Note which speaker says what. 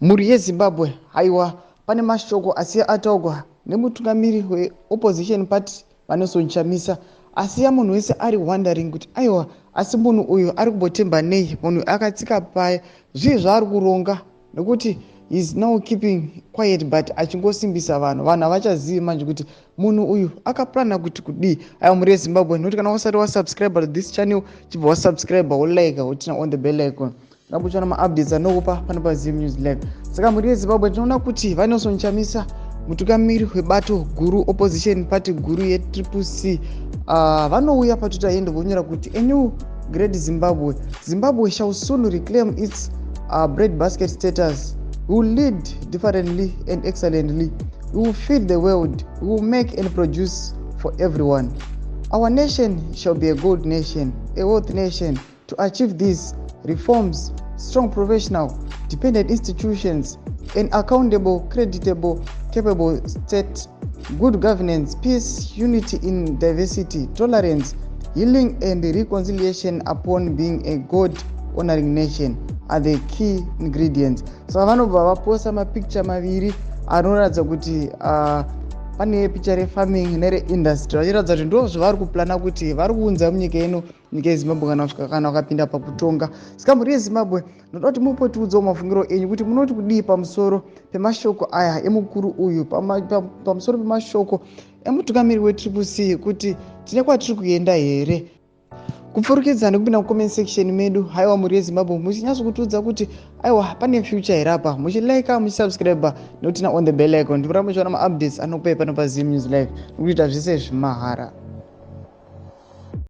Speaker 1: Mhuri yeZimbabwe, haiwa, pane mashoko asiya ataurwa nemutungamiri weopposition party, VaNelson Chamisa, asiya munhu wese ari wondering kuti aiwa, asi munhu uyu ari kumbotemba nei? Munhu akatsika paya, zvii zvaari kuronga? Nekuti is now keeping quiet but achingosimbisa vanhu. Vanhu havachazivi manje kuti munhu uyu akaplana kuti kudii. Aiwa, mhuri yeZimbabwe, nekuti kana usati wasubscribe to this channel, chibva wasubscribe, wolike, woturn on the bell icon, rambuchiona maupdates anokupa pano paZim News Live. Saka mhuri yeZimbabwe, tinoona kuti VaNelson Chamisa, mutungamiri webato guru, opposition party guru yeTriple C, vanouya paTwitter handle vonyora kuti, "A new great Zimbabwe. Zimbabwe shall soon reclaim its bread basket status. We will lead differently and excellently. We will feed the world. We will make and produce for everyone. Our nation shall be a good nation, a wealth nation. To achieve these reforms, strong, professional, dependent institutions, an accountable, creditable, capable state, good governance, peace, unity in diversity, tolerance, healing and reconciliation upon being a God honoring nation are the key ingredients." Saka vanobva vaposta mapicture maviri anoratidza kuti pane picha refarming nereindustry, vachiratidza kuti ndo zvavari kuplana kuti vari kuunza munyika ino, nyika yeZimbabwe, kana kusvika kana vakapinda pakutonga. Saka mhuri yeZimbabwe, ndoda kuti mupotiudzawo mafungiro enyu kuti munoti kudii pamusoro pemashoko aya emukuru uyu, pamusoro pemashoko emutungamiri weTriple C, kuti tine kwatiri kuenda here, kupfurikidza nekupinda mucomment section medu. Haiwa, mhuri yeZimbabwe, muchinyatso kuti aiwa, pane future here apa, muchilike, muchisubscribe nekuturn on the bell icon, ndimuramba muchiona maupdates anokupai pano paZim News Live, nekuita zvese zvimahara.